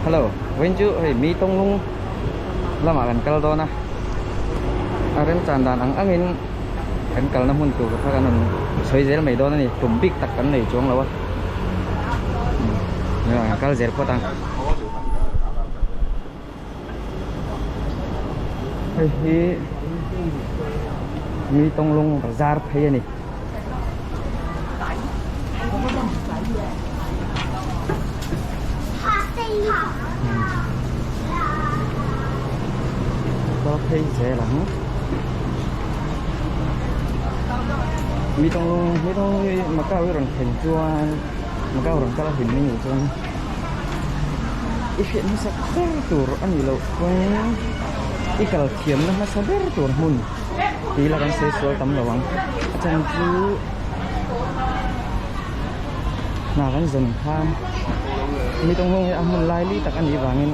Hello, vawiin chu hei mi tawnglung lamah kan kal dawn a, a remchan dan ang angin kan kalna hmun tur kha kan rawn sawi zel mai dawn a ni, tum bik tak kan nei chuang lo a, kan kal zel phawt ang. Hei hi mi tawnglung bazar phei a ni. Kal phei zel ang. Mi tawnglung mi tawnglung hi Macau hi rawn thlen chuan Macau rawn kal a hlim mai ni chuan. I hriat hmasa ber tur a nih loh chuan i kal thiamna hmasa ber tur hmun tih ila kan sawi sual tam lo ang. A chan chu hna kan zawn khan mi tawng hi a hmun lai li tak a nih vangin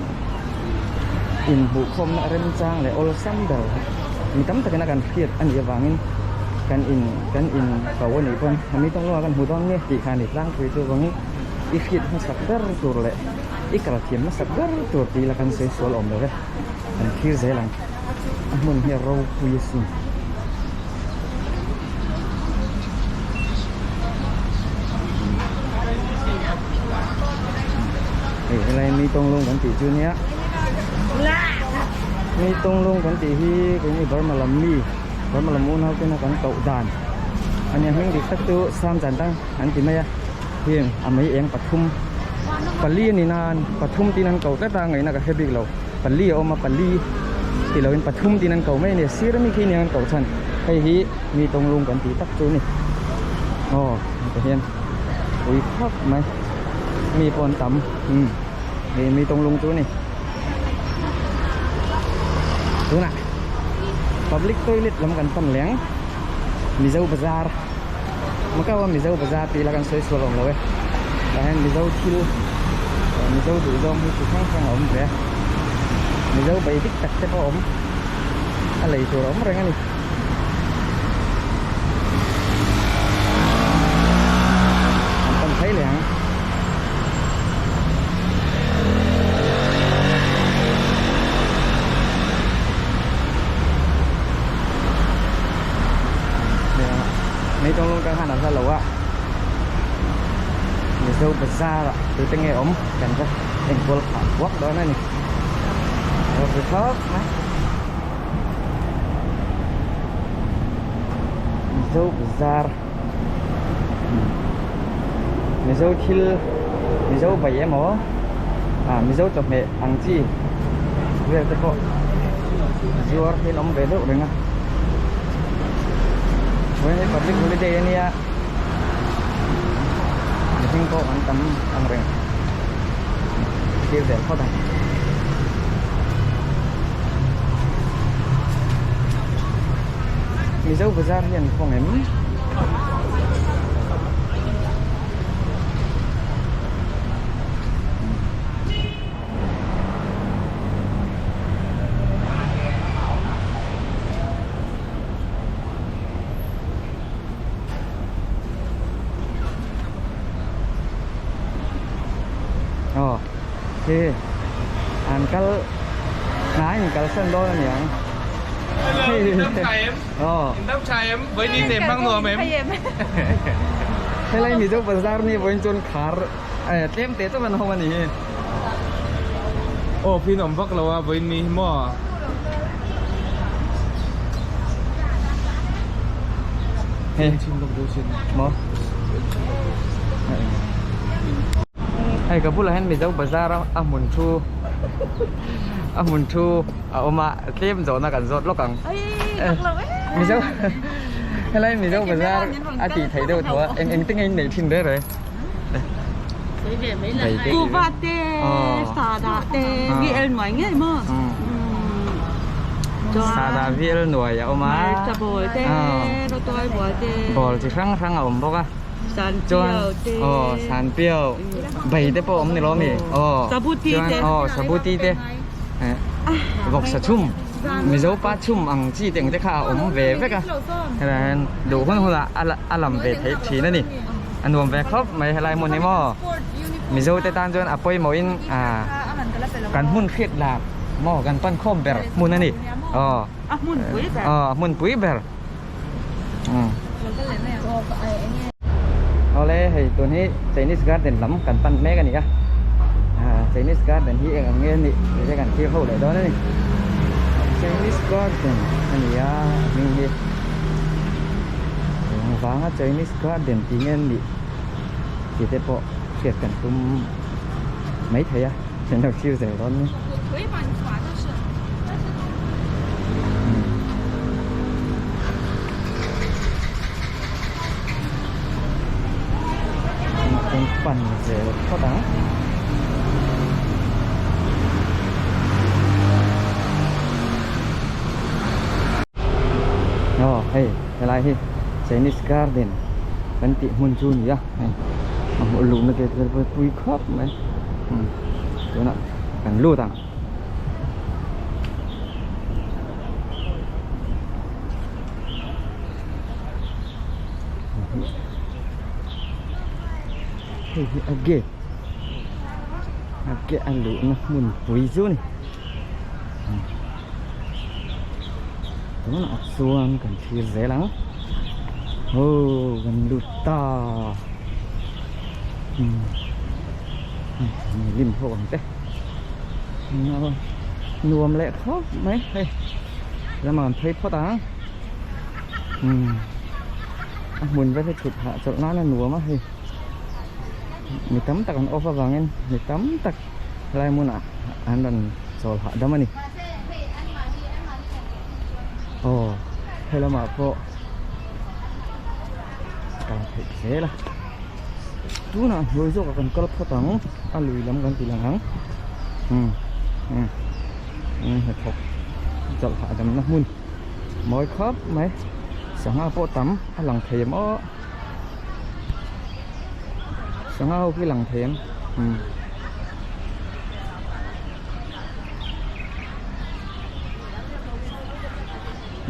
inhmuhkhawmna remchang leh awlsam ber mi tam takin a kan hriat a nih avangin kan in kan in ko a nih pawn mi tawng lawngah kan hmu dawn nge tih kha a ni tlangpui chuvangin. I hriat hmasak ber tur leh i kal thiam hmasak ber tur tih ila kan sawi sual awm lo ve, kan thlir zel ang, a hmun hi a ropui asin. Hei helai mi tawnglung kan tih chu nia, mi tawnglung kan tih hi keini Burma lam mi Burma lam unau tena kan koh dan a nia hming dik tak chu Sam Chan Tang an ti mai a. Heng a mei eng pathum pali a ni nan pathum tin an ko tlat a ngaihna ka hre bik lo pali a awm a pali ti loin pathum tin an ko mai a ni sir ami khi nia an ko chhan hei hi mi tawnglung kan tih tak chu a ni aw heta hian ui khawp mai mi pawh an tam umm hei mi tawnglung chu a ni tunah public toilet lam kan pan leh ang Mizo bazar. Macau a Mizo bazar tih ila kan sawi sual awm lo e. Tah hian Mizo thil Mizo duh zawng hi chi hrang hrang a awm ve a. Mizo bei dik tak te pawh a awm a lei tur a awm reng a ni. An pan phei leh ang. Mấy tông luôn căng hẳn là ra lẩu ạ Mizo Bazaar ạ Từ tên nghe ống Cần ra Thành phố Hàn Quốc đó này Rồi phải khóc Mizo Bazaar Mizo thil Mizo bai emaw à Mizo chawhmeh ang chi vel te pawh zuar hian awm ve deuh reng a vawiin hi public holiday a nia mihring pawh an tam ang reng thlir zel phawt ang. Mizo bazar hi an khawng em? Aw khi an kal hnai in kalsan dawn a niang. Hello, in dam tha em? Với đi tìm băng nuam em. Helai Mizo bazar ni vawiin chuan khar tlem teh chauh an hawng a ni hi. Aw phin awm vak lo a vawiin ni hi maw. Hei maw hei ka bulah hian Mizo bazar a hmun thu a hmun thu a awm a tlem zawhna kan zawt lawk ang Mizo helai Mizo bazar a tih theih deuh tho a eng eng te nge in neih thin reng reng. Kuva te, sada te, VL nuai ngei maw? Sada VL nuai a awm a. Hmarcha bawl te, rawtuai bawl te. Bawl chi hrang hrang a awm bawk a. Sanpiau te. Aw, sanpiau. Bai te pawh a awm ni lo mi? Aw. Sabuti te. Aw, sabuti te. Vawksa chhum, Mizo pa chhum ang chi te ang te kha a awm ve vek a. Helai hian duh hun hunah a lam ve theih thin a ni. A nuam ve khawp mai helai hmun hi maw Mizo te tan chuan a pawimawhin ah. Kan hmun hriat lar maw kan pan khawm ber hmun a ni. Aw. A hmun pui ber. Aw a hmun pui ber. Umm. Awle hei tun hi Chinese garden lam kan pan mek a ni a. Chinese garden hi eng ang nge a nih tih te kan thlir ho leh dawn a ni. Chinese garden a ni a a hming hi. Eng vanga Chinese garden tih nge a nih tih te pawh hriat kan tum mai thei a kan lo thlir zel dawn ni. Kan pan zel phawt ang. Aw hei helai hi Chinese garden kan tih hmun chu a ni a hei a hmuh luhna te pawh pui khawp mai tunah kan lut ang. Hei hi a gate a gate a luhna hmun pui chu a ni tunah chuan kan thlir zel ang aw kan lut ta lim ho ang te. Nuam leh khawp mai hei lamah an phei phawt ang a hmun vel hi thut hah chawlh nan a nuam a hei mi tam tak an off avangin mi tam tak helai hmunah an rawn chawl hahdam a ni aw he lamah pawh kal theih zel a tunah hnuai zawkah kan kal phawt ang a lui lam kan ti lang ang umm umm umm hnathawk chawlh hahdamna hmun mawi khawp mai sangha pawh tam a lang thei em aw sangha ho khi lang thei em umm.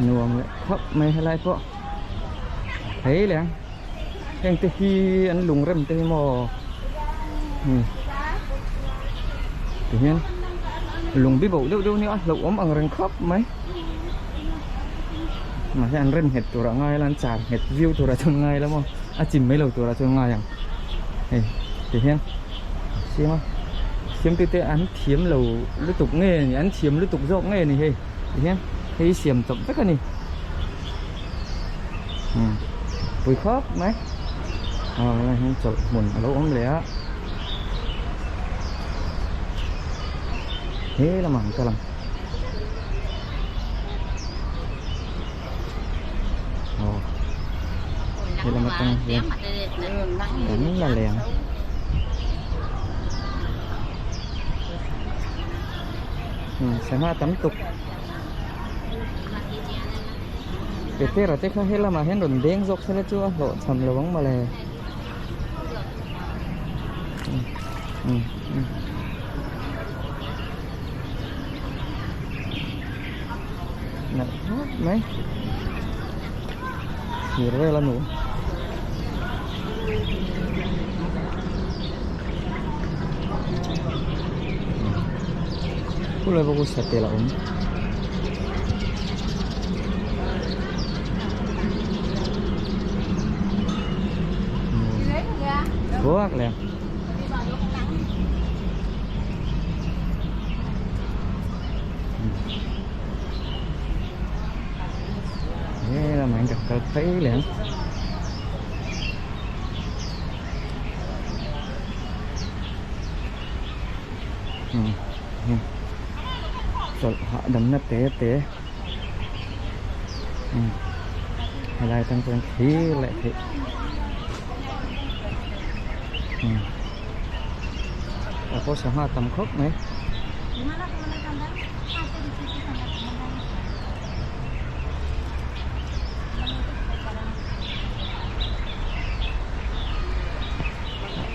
Nuam leh khawp mai helai pawh hei leh ang heng te hi an lung rem te hi maw hmm ti hian lung bi bo deuh deuh nia hlauhawm ang reng khawp mai mahse an rem nghet turah ngai la an char nghet viau turah chuan ngai la maw a chim mai lo turah chuan ngai ang hei ti hian siam a siam te te an thiam lo lutuk nge ni an thiam lutuk zawk nge ni hei. Tihian hei siam chawp vek a ni umm pui khawp mai aw helai hian chawlh hmun a lo awm leh a he lamah an kal ang aw he lam atang hian kan la leh ang. Sangha tam tuk Petera te kha he lamah hian rawn deng zawk sela chu a hlawh cham lo ang mawle nalh khawp mai thir vel a nuam. Khulai bawk u satel a awm. Buak leh. He lamah hian ka kal phei leh ang. Chawlh hahdamna te te helai atang chuan thlir leh theih tah pawh sangha tam khawp mai.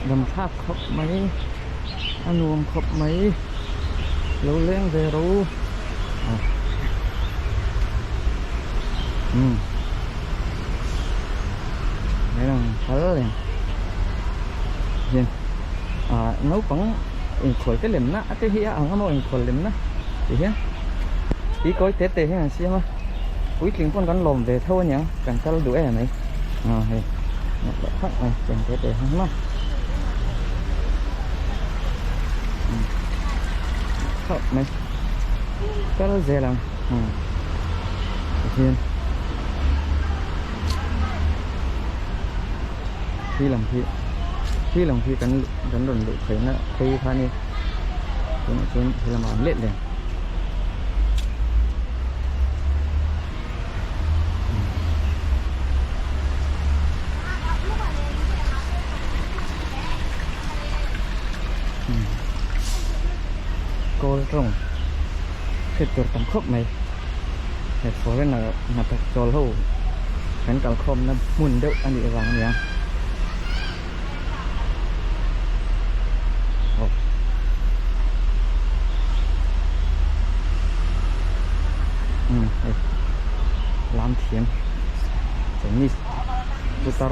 Dam thlak khawp mai a nuam khawp mai lo leng ve ro umm hei lang phal leh hian ah naupang. Inkhual te lemna a te hi a ang a maw inkhual lemna ti hian tui kawi te te hian an siam a puitling pawn kan lawm ve tho aniang kan kal duh em mai aw hei ngawt leh phak mai cheng te te hian maw khawp mai kal zel ang tihian khi lam khi khi lam khi kan kan rawn luh theihna phei kha a ni tunah chuan he lamah an let leh Kawl tawng hriat tur tam khawp mai he foreigner hnathawk chawl ho kan kalkhawmna hmun deuh a nih avang a nia. Hei lam thiam Chinese putar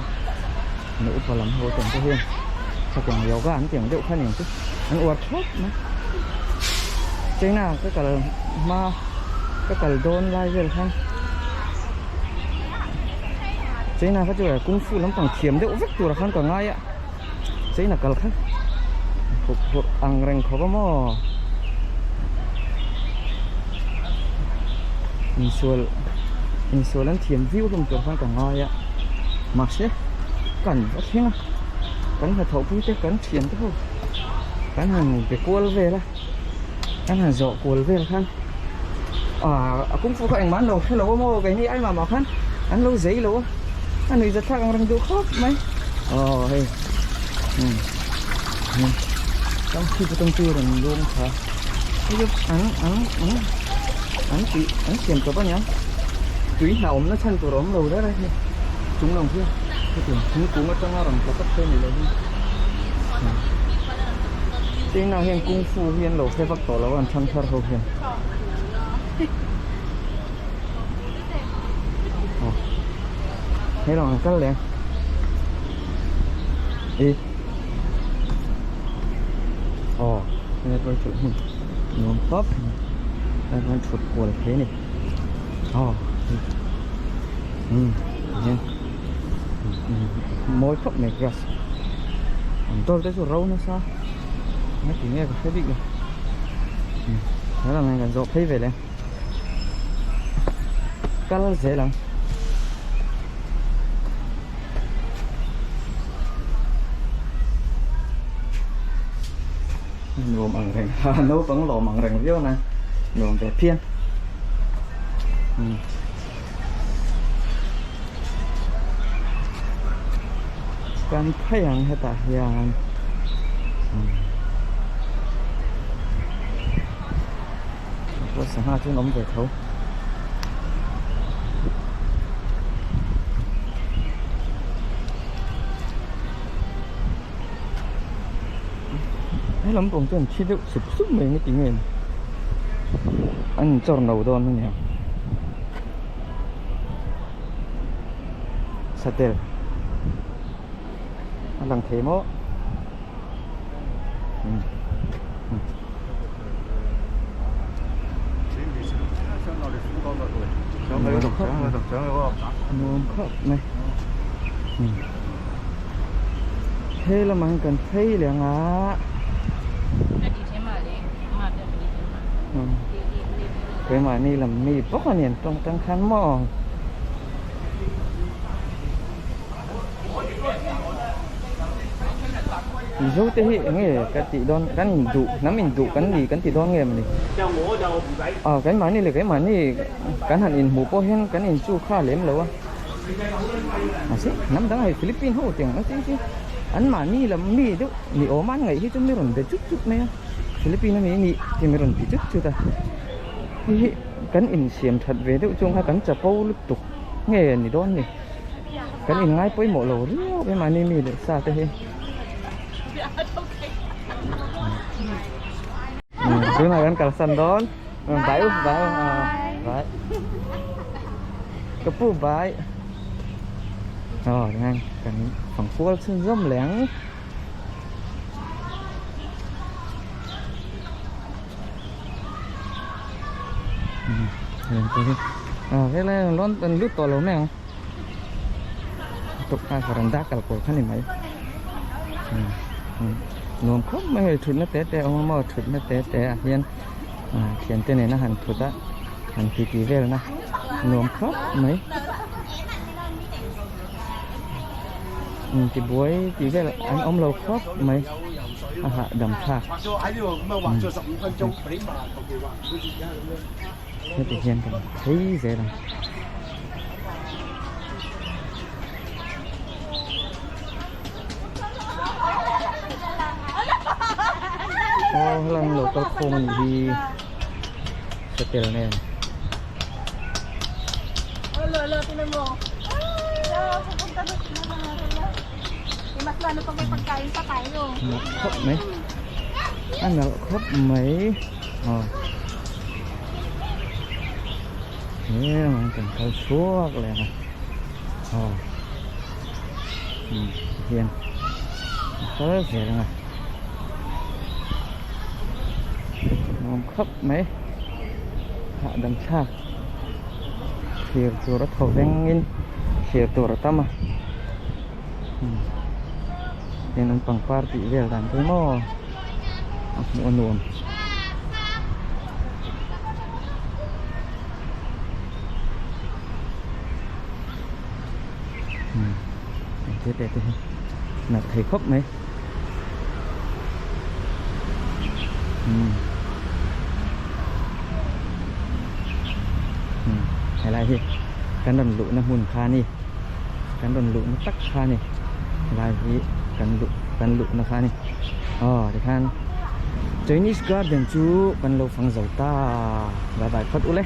nu upa lam ho te ang te hian khatiang yoga an tih ang deuh kha ni ang chu an uar thlawt mai China ka kal hma ka kal dawn lai vel khan China kha chu kung fu lampang thiam deuh vek tur ah khan ka ngai a China kal kha hup hurh ang reng khawp a maw insual insual an thiam viau hlawm tur khan ka ngai a mahse kan va thleng a kan hnathawh pui te kan thian te ho kan han be kual vel a kan han zawh kual vel khan ah a kung fu kha engmah an lo hre lo a maw keini ai mah mah khan an lo zei lo a a nuih za thlak ang reng duh khawp mai aw hei umm umm tang khi chu tang chu rawn luang tha hei chu an an an an tih an siam tawp ania tui hna awmna chhan tur a awm lo reng a hei chung lam khi hetiang thingkung atanga rawn tla tawp phei a ni lo hi. China hian kung fu hi an lo hre vak tawh lo a an thlang thar ho hian aw he lawng an kal leh e aw he lai chu hmun nuam khawp mai he lai thut kual thei a ni aw umm hian mawi khawp mai grass an dawr te chu ro nasa nga ti nge ka hre bik lo he lam hian kan zawh phei ve leh kal zel ang nuam ang reng ha naupang lawm ang reng viau na nuam ve phian Kan phei ang hetah hian pawh sangha chu an awm ve tho he lampang chuan thi deuh sup sup mai nge ti nge ni an inchawr no dawn a niang satel a lang thei maw nuam khawp mai he lamah hian kan phei leh ang a keimahni lam mi bawk a ni an tawng tang khan maw. Mizo te hi eng nge ka tih dawn kan induh hnam induh kan ni kan ti dawn nge mawni ah keimahni leh keimahni kan han inhmuh pawh hian kan inchu kha lem lo a mahse hnam dang hei Philippine ho tiang ang chi an mahni lam mi deuh ni awm a an ngaih hi chu mi rawn be chut chut mai a Philippine ami nih ti mi rawn ti chut chut a hei hi kan insiam that ve deuh chuang kha kan chapo lutuk nge ni dawn ni. Kan in ngai pawimawh lo riau em a ni mi leh sa te hi. Tunah kan kalsan dawn. Bye u, bye u. Bye. Ka pu bye. Aw ngang kan fang kual chhunzawm leh ang. te hi ah helai ah lawn an lut tawh lo mai ang tukah varanda kal kawi kha ni mai nuam khawp mai hei thutna te te a awm a maw thutna te te ah hian ah thiante nena han thut a han titi velna nuam khawp mai intibuai tih vel an awm lo khawp mai a hahdam thlak heti hian kan phei zel ang. Aw helai an lo kal khawm a nih hi satel nen. Nalh khawp mai a nalh khawp mai aw heng an kan kal chhuak leh ang a aw tihian a kal zel ang a nuam khawp mai hahdam thlak thlir tur a thaw vengin thlir tur a tam a heng an pangpar tih vel dan te maw a hmuh a nuam. Te te te hi nalh thei khawp mai helai hi kan rawn luhna hmun kha a ni kan rawn luhna tak kha a ni helai hi kan luh kan luhna kha a ni aw tikhan Chinese garden chu kan lo fang zo ta bye bye phawt ule.